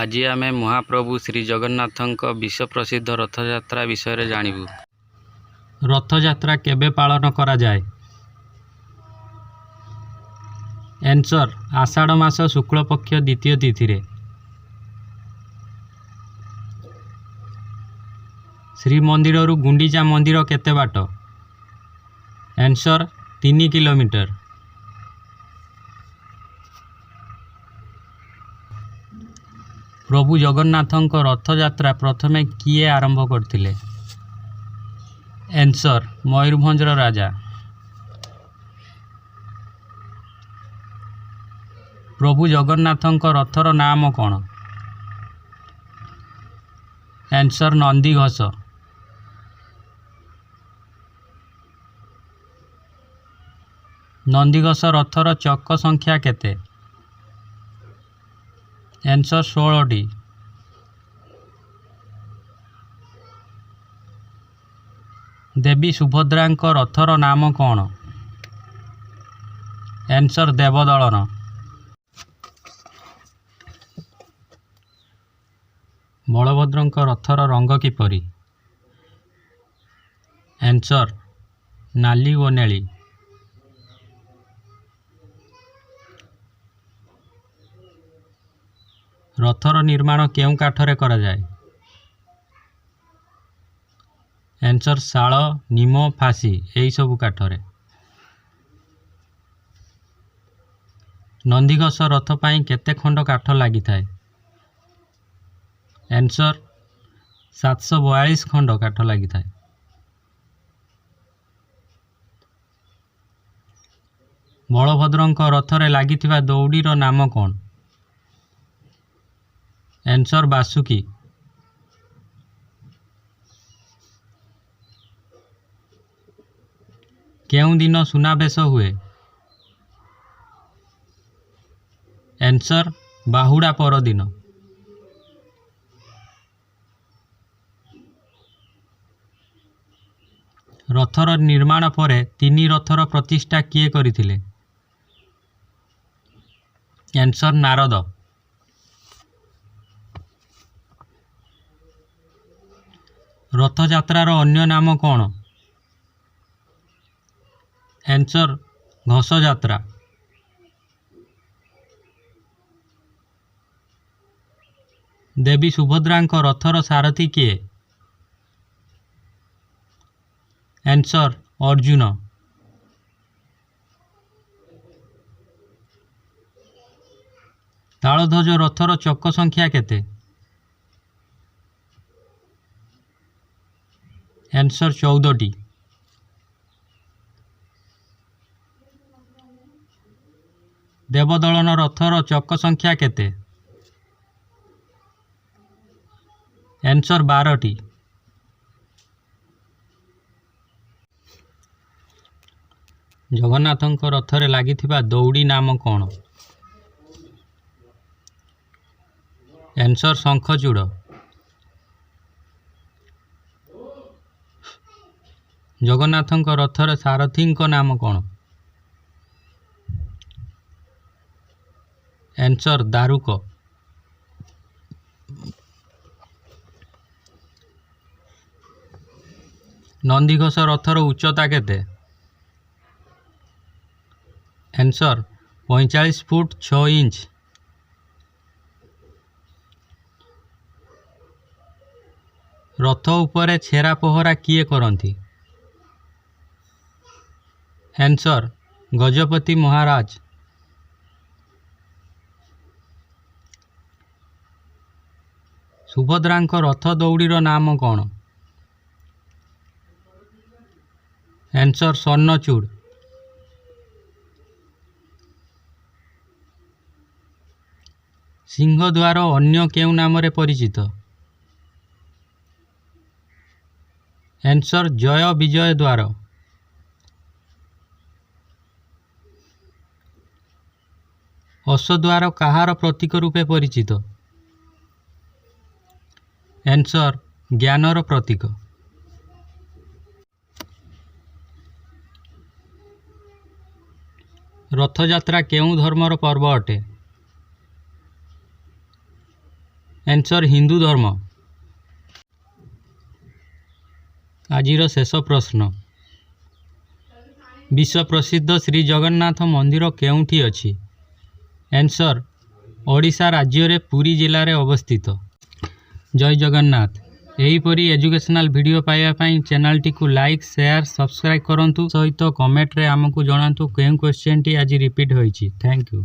ଆଜି ଆମେ ମହାପ୍ରଭୁ ଶ୍ରୀଜଗନ୍ନାଥଙ୍କ ବିଶ୍ୱପ୍ରସିଦ୍ଧ ରଥଯାତ୍ରା ବିଷୟରେ ଜାଣିବୁ। ରଥଯାତ୍ରା କେବେ ପାଳନ କରାଯାଏ? ଆନ୍ସର୍, ଆଷାଢ଼ ମାସ ଶୁକ୍ଳପକ୍ଷ ଦ୍ୱିତୀୟ ତିଥିରେ। ଶ୍ରୀମନ୍ଦିରରୁ ଗୁଣ୍ଡିଚା ମନ୍ଦିର କେତେ ବାଟ? Answer, 3 kilometre. ପ୍ରଭୁ ଜଗନ୍ନାଥଙ୍କ ରଥଯାତ୍ରା ପ୍ରଥମେ କିଏ ଆରମ୍ଭ କରିଥିଲେ? ଆନ୍ସର୍, ମୟୂରଭଞ୍ଜର ରାଜା। ପ୍ରଭୁ ଜଗନ୍ନାଥଙ୍କ ରଥର ନାମ କ'ଣ? ଆନ୍ସର୍, ନନ୍ଦିଘୋଷ। ନନ୍ଦିଘୋଷ ରଥର ଚକ ସଂଖ୍ୟା କେତେ? ଆନ୍ସର୍, 16ଟି। ଦେବୀ ସୁଭଦ୍ରାଙ୍କ ରଥର ନାମ କ'ଣ? ଆନ୍ସର୍, ଦେବଦଳନ। ବଳଭଦ୍ରଙ୍କ ରଥର ରଙ୍ଗ କିପରି? ଆନ୍ସର୍, ନାଲି ଓ ନେଳି। ରଥର ନିର୍ମାଣ କେଉଁ କାଠରେ କରାଯାଏ? ଆନ୍ସର୍, ଶାଳ, ନିମ, ଫାସି ଏହିସବୁ କାଠରେ। ନନ୍ଦିଘୋଷ ରଥ ପାଇଁ କେତେ ଖଣ୍ଡ କାଠ ଲାଗିଥାଏ? ଆନ୍ସର୍, 742 ଖଣ୍ଡ କାଠ ଲାଗିଥାଏ। ବଳଭଦ୍ରଙ୍କ ରଥରେ ଲାଗିଥିବା ଦଉଡ଼ିର ନାମ କ'ଣ? ଆନ୍ସର୍, ବାସୁକି। କେଉଁ ଦିନ ସୁନାବେଶ ହୁଏ? ଆନ୍ସର୍, ବାହୁଡ଼ା ପରଦିନ। ରଥର ନିର୍ମାଣ ପରେ ତିନି ରଥର ପ୍ରତିଷ୍ଠା କିଏ କରିଥିଲେ? ଆନ୍ସର୍, ନାରଦ। ରଥଯାତ୍ରାର ଅନ୍ୟ ନାମ କ'ଣ? ଆନ୍ସର୍, ଘୋଷଯାତ୍ରା। ଦେବୀ ସୁଭଦ୍ରାଙ୍କ ରଥର ସାରଥୀ କିଏ? ଆନ୍ସର୍, ଅର୍ଜୁନ। ତାଳଧ୍ୱଜ ରଥର ଚକ ସଂଖ୍ୟା କେତେ? ଆନ୍ସର୍, 14ଟି। ଦେବଦଳନ ରଥର ଚକ ସଂଖ୍ୟା କେତେ? ଆନ୍ସର୍, 12ଟି। ଜଗନ୍ନାଥଙ୍କ ରଥରେ ଲାଗିଥିବା ଦଉଡ଼ି ନାମ କ'ଣ? ଆନ୍ସର୍, ଶଙ୍ଖଚୂଡ଼। ଜଗନ୍ନାଥଙ୍କ ରଥର ସାରଥୀଙ୍କ ନାମ କ'ଣ? ଆନ୍ସର୍, ଦାରୁକ। ନନ୍ଦିଘୋଷ ରଥର ଉଚ୍ଚତା କେତେ? Answer, 45 foot 6 inch. ରଥ ଉପରେ ଛେରା ପହଁରା କିଏ କରନ୍ତି? ଆନ୍ସର୍, ଗଜପତି ମହାରାଜ। ସୁଭଦ୍ରାଙ୍କ ରଥ ଦଉଡ଼ିର ନାମ କ'ଣ? ଆନ୍ସର୍, ସ୍ୱର୍ଣ୍ଣଚୂଡ଼। ସିଂହଦ୍ୱାର ଅନ୍ୟ କେଉଁ ନାମରେ ପରିଚିତ? ଆନ୍ସର୍, ଜୟ ବିଜୟ ଦ୍ୱାର। ଅଶ୍ୱଦ୍ୱାର କାହାର ପ୍ରତୀକ ରୂପେ ପରିଚିତ? ଆନ୍ସର୍, ଜ୍ଞାନର ପ୍ରତୀକ। ରଥଯାତ୍ରା କେଉଁ ଧର୍ମର ପର୍ବ ଅଟେ? ଆନ୍ସର୍, ହିନ୍ଦୁ ଧର୍ମ। ଆଜିର ଶେଷ ପ୍ରଶ୍ନ, ବିଶ୍ୱପ୍ରସିଦ୍ଧ ଶ୍ରୀ ଜଗନ୍ନାଥ ମନ୍ଦିର କେଉଁଠି ଅଛି? ଆନ୍ସର୍, ଓଡ଼ିଶା ରାଜ୍ୟରେ ପୁରୀ ଜିଲ୍ଲାରେ ଅବସ୍ଥିତ। ଜୟ ଜଗନ୍ନାଥ। ଏହିପରି ଏଜୁକେସନାଲ୍ ଭିଡ଼ିଓ ପାଇବା ପାଇଁ ଚ୍ୟାନେଲଟିକୁ ଲାଇକ୍, ସେୟାର, ସବସ୍କ୍ରାଇବ୍ କରନ୍ତୁ। ସହିତ କମେଣ୍ଟରେ ଆମକୁ ଜଣାନ୍ତୁ କେଉଁ କ୍ୱେଶ୍ଚନଟି ଆଜି ରିପିଟ୍ ହୋଇଛି। Thank you.